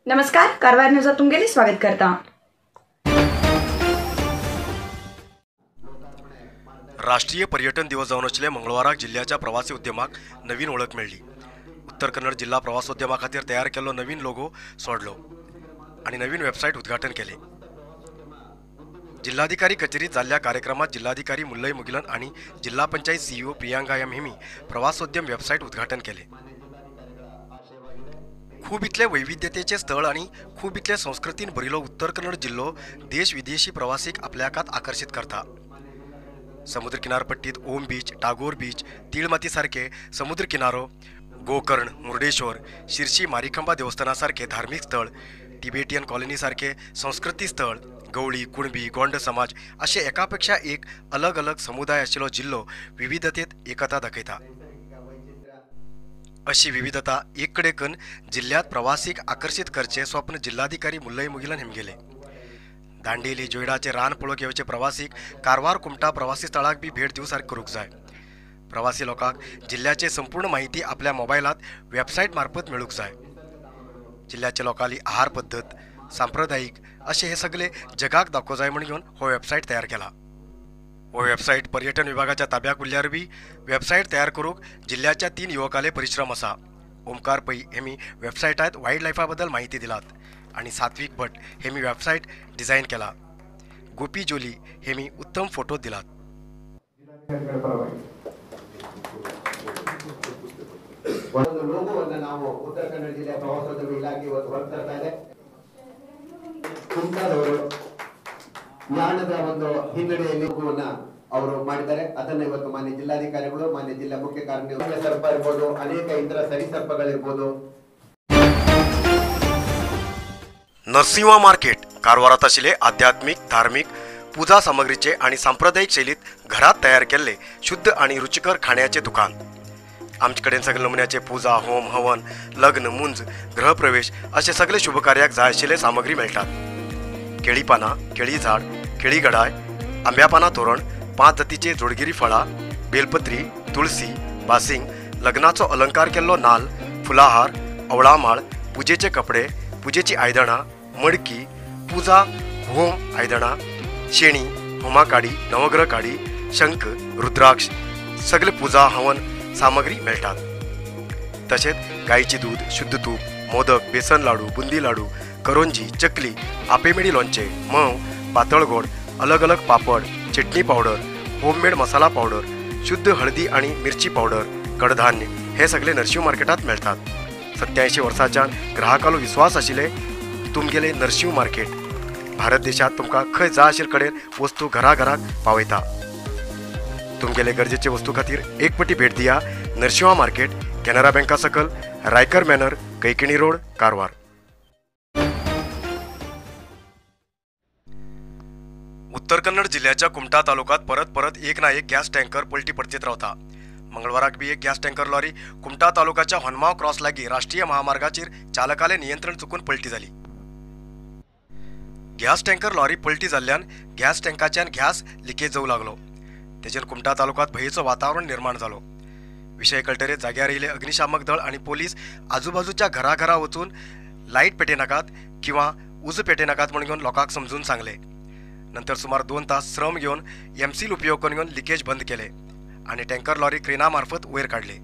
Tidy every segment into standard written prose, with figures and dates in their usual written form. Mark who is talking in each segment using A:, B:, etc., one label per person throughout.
A: नमस्कार, कारवार न्यूजात तुमगेले स्वागत करता।
B: राष्ट्रीय पर्यटन दिवस जावन आशिल्ले मंगळवाराक जिल्ल्याच्या प्रवासी उद्यमाक नवीन वळख मेळ्ळी। उत्तर कन्नड जिल्हा प्रवासोद्यमा खातीर तयार केल्लो नवीन लोगो सोडलो आनी नवीन वेबसायट उद्घाटन केले। जिल्हाधिकारी कचेरीत जाल्ल्या कार्यक्रमात जिल्हाधिकारी मुल्लई मुगिलन आनी जिल्हा पंचायत सीईओ प्रियांका एम हेमी प्रवासोद्यम वेबसायट उद्घाटन केले। खूब इतले वैविध्यतेचे स्थळ आनी खूब इतले संस्कृतीन भरिल्लो उत्तर कन्नड जिल्लो देश विदेशी प्रवासीक आपल्याकात आकर्षित करता। समुद्र किनारपट्टीत ओम बीच, टागोर बीच, तीळमाती सारखे समुद्र किनारो, गोकर्ण, मुर्डेश्वर, शिरशी मारिखंबा देवस्थाना सारखे धार्मिक स्थळ, टिबेटियन कॉलनी सारखे संस्कृती स्थळ, गवळी, कुणबी, गोंड समाज असे एकापेक्षा एक अलग अलग समुदाय आशिल्लो जिल्लो विविधतेत एकता दाखयता। अशी विविधता एक कडेन करून जिल्ह्यात प्रवासीक आकर्षित करचे स्वप्न जिल्हाधिकारी मुल्लई मुगिलन हेमगेले। दांडेली जोयडाचे रान पळोवंक येवचे प्रवासीक कारवार कुमटा प्रवासी स्थळाक बी भेट दिवं सारकें करूंक जाय। प्रवासी लोकांक जिल्ल्याचे संपूर्ण माहिती आपल्या मोबायलात वेबसायट मार्फत मेळूंक जाय। जिल्ल्याचे लोकांली आहार पद्दत, सांप्रदायिक अशें हे सगळे जगाक दाखोवंक जाय म्हूण घेवन हो वेबसायट तयार केला। हो वेबसायट पर्यटन विभागाच्या ताब्याक उरल्यार बी वेबसायट तयार करूंक जिल्ल्याच्या 3 युवकाले परिश्रम आसा। ओमकार पै हेमी वेबसायटात वायल्ड लायफा बद्दल माहिती दिलात आनी सात्विक भट हेमी वेबसायट डिझायन केला। गोपी जोली हेमी उत्तम फोटो दिलात।
C: ಒಂದು ಲೋಗೋವನ್ನು ನಾವು ಉತ್ತರ ಕನ್ನಡ ಜಿಲ್ಲೆಯ ಪ್ರವಾಸೋದ್ಯಮ ಇಲಾಖೆ ಇವತ್ತು ಹೊರಗೆ ತರ್ತಾ ಇದೆ। ಕುಮಟಾದವರು ಯಾಣದ ಒಂದು ಹಿನ್ನಡೆಯಲ್ಲಿ ಲೋಗೋವನ್ನ ಅವರು ಮಾಡಿದ್ದಾರೆ। ಅದನ್ನ ಇವತ್ತು ಮಾನ್ಯ ಜಿಲ್ಲಾಧಿಕಾರಿಗಳು, ಮಾನ್ಯ ಜಿಲ್ಲಾ ಮುಖ್ಯ ಕಾರ್ಯನಿರ್ವಾಹಕ ಸರ್ಪ ಇರ್ಬೋದು, ಅನೇಕ ಇತರ ಸರೀಸರ್ಪಗಳಿರ್ಬೋದು।
B: नरसिंहा मार्केट कारवारात आशिल्ले आध्यात्मिक, धार्मिक पूजा सामग्रीचे आनी सांप्रदायिक शैलीत घरात तयार केल्ले शुद्ध आनी रुचिकर खाण्याचे दुकान। आमचे कडेन सगळे नमुन्याचे पूजा, होम, हवन, लग्न, मुंज, गृहप्रवेश असे सगळे शुभकार्याक जाय आशिल्ले सामग्री मेळटात। केळी पानां, केळी झाड, केळी गडाय, आंब्या पानां तोरण, 5 जातीचे जोडगिरी फळां, बेलपत्री, तुळसी, बासिंग, लग्नाचो अलंकार केल्लो नाल, फुलाहार, अवळामाळ, पुजेचे कपडे, पुजेची आयदनां, मडकी, पूजा होम आयदनां, शेणी, होमा काडी, नवग्रह काडी, शंख, रुद्राक्ष सगळे पूजा हवन सामग्री मेळटात। तशेंच गायचे दूध, शुद्ध तूप, मोदक, बेसन लाडू, बुंदी लाडू, करोंजी, चकली, आपेमेडी लोणचें, म्होंव, पातळ गोड, अलग अलग पापड, चटणी पावडर, होममेड मसाला पावडर, शुद्ध हळदी आनी मिरची पावडर, कडधान्य हे सगळे नरशिंव मार्केटात मेळटात। 87 वर्सांच्यान ग्राहकालो विश्वास आशिल्ले तुमगेले नरशिंव मार्केट भारत देशात तुमकां खंय जाय आशिल्ले कडेन वस्तू घराघराक पावयता। तुमगेले गरजेचे वस्तू खातीर एक पटी भेट दिया नरसिंहा मार्केट, कॅनरा बँका सकल, रायकर मॅनर, कैकिणी रोड, कारवार। उत्तर कन्नड जिल्ह्याच्या कुमटा तालुक्यात परत परत एक ना एक गॅस टँकर पलटी पडतीत रावता। मंगळवाराक बी एक गॅस टँकर लॉरी कुमटा तालुक्याच्या होनमाव क्रॉस लागी राष्ट्रीय महामार्गाचेर चालकाले नियंत्रण चुकून पलटी जाली। गॅस टँकर लॉरी पलटी जाल्ल्यान गॅस टँकाच्यान गॅस लिकेज जावं लागलो। तेजेर कुमटा तालुक्यात भंयेचो वातावरण निर्माण जालो। विशय कळटरे जाग्यार येयले अग्निशामक दळ आनी पोलीस आजूबाजूच्या घराघरा वचून लायट पेटयनाकात किंवा उजो पेटयनाकात म्हूण घेवन लोकांक समजून सांगले। नंतर सुमार 2 तास श्रम घेवन एमसील उपयोग करून घेवन लिकेज बंद केले आनी टँकर लॉरी क्रेना मार्फत वयर काडले।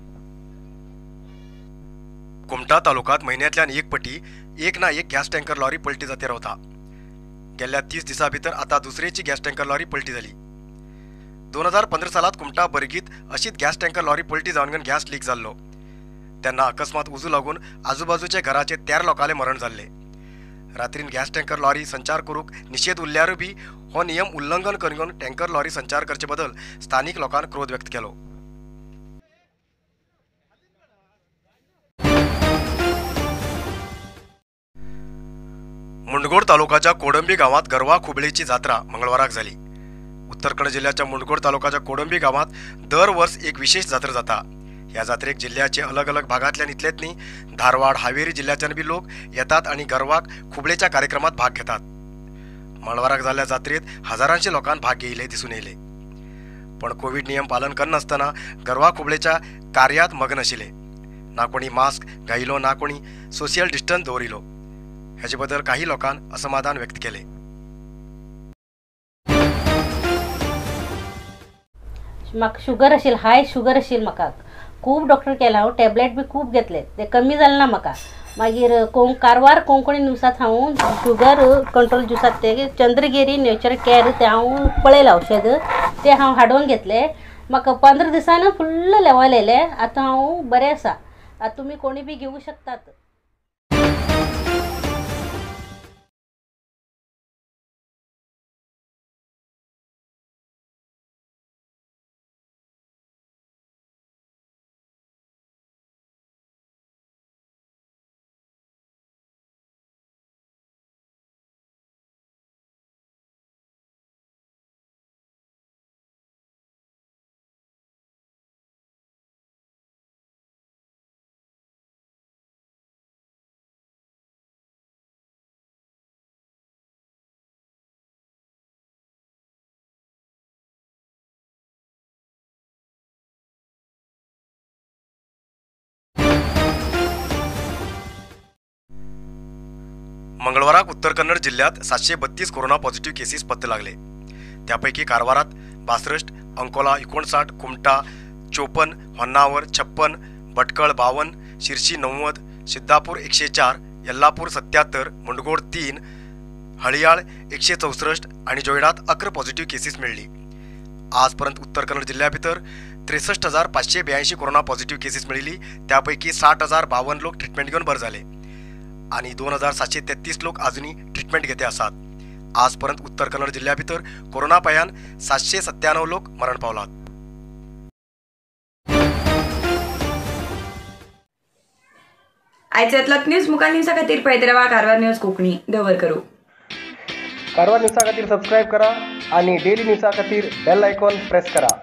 B: कुमटा तालुक्यात म्हयन्यांतल्यान एक पटी एक ना एक गॅस टँकर लॉरी पलटी जाती रावता। गेल्ल्या 30 दिसां भितर आतां दुसरेची गॅस टँकर लॉरी पलटी जाली। 2015 सालात कुमटा बर्गीत अशीच गॅस टँकर लॉरी पलटी जावन गॅस लीक जाल्लो। तेन्ना अकस्मात उजो लागून आजूबाजूच्या घराचे 13 लोकांले मरण जाल्ले। रात्रीन गॅस टँकर लॉरी संचार करूंक निशेध उरल्यारूय बी हो नियम उल्लंघन करून टँकर लॉरी संचार करचे बदल स्थानिक लोकांनी क्रोध व्यक्त केलो। मुंडगोड तालुक्याच्या कोडंबी गावात गरवा खुबळीची जात्रा मंगळवाराक जाली। उत्तर कन्नड जिल्ह्याच्या मुंडगोड तालुक्याच्या कोडंबी गावात दर वर्स एक विशेष जात्रा जाता। ह्या जात्रेक जिल्ह्याचे अलग अलग भागांतल्यान इतलेच न्ही धारवाड, हावेरी जिल्ह्याच्यान बी लोक येतात आनी गरवाक खुबळेच्या कार्यक्रमात भाग घेतात। मंगळवाराक जाल्ल्या जात्रेत हजारांचे लोकांक भाग घेयले दिसून येयले, पण कोविड नियम पालन करनासतना गरवा खुबळेच्या कार्यात मग्न आशिल्ले। ना कोणी मास्क घायलो, ना कोणी सोशियल डिस्टन्स दवरिलो। हाचे बद्दल काही लोकांन असमाधान व्यक्त केले.
D: म्हाका शुगर आशिल्ली, हाय शुगर आशिल्ली, म्हाका खूब डॉक्टर केला हांव, टॅबलेट बी खूब घेतले, ते कमी जालें ना म्हाका. मागीर कारवार कोंकणी न्यूजांत हांव शुगर कंट्रोल ज्युसात ते चंद्रगिरी नेचर केअर ते हांव पळयलां औषध, ते हांव हाडून घेतले. म्हाका 15 दिसान फुल्ल लेवल येयलें. आतां हांव बरें आसा. आतां तुमी कोणी बी घेवंक शकतात.
B: मंगळवाराक उत्तर कन्नड जिल्ह्यात 732 कोरोना पॉझिटिव्ह केसीस पत्ते लागले. त्यापैकी कारवारात 62, अंकोला 59, कुमटा 54, होन्नावर 56, भटकळ 52, शिरशी 90, सिद्धापूर 104, यल्लापूर 77, मुंडगोड 3, हळियाळ 164 आणि जोयडात 11 पॉझिटिव्ह केसीस मिळली. आजपर्यंत उत्तर कन्नड जिल्ह्याभितर 63,582 कोरोना पॉझिटिव्ह केसीस मिळली. त्यापैकी 60,052 लोक ट्रीटमेंट घेऊन बरे झाले आणि 2,733 लोक अजूनही ट्रीटमेंट घेते आसात. आजपर्यंत उत्तर कन्नड जिल्ह्याभितर कोरोना पायान 797 लोक मरण पावलात.
A: आयच्यातलोच न्यूज मुखार न्यूजा खातीर पळयत रावा कारवार न्यूज कोंकणी. दवर करू.
E: कारवार न्यूजा खातीर सबस्क्रायब करा आणि डेली न्यूजा खातीर बेल आयकॉन प्रेस करा.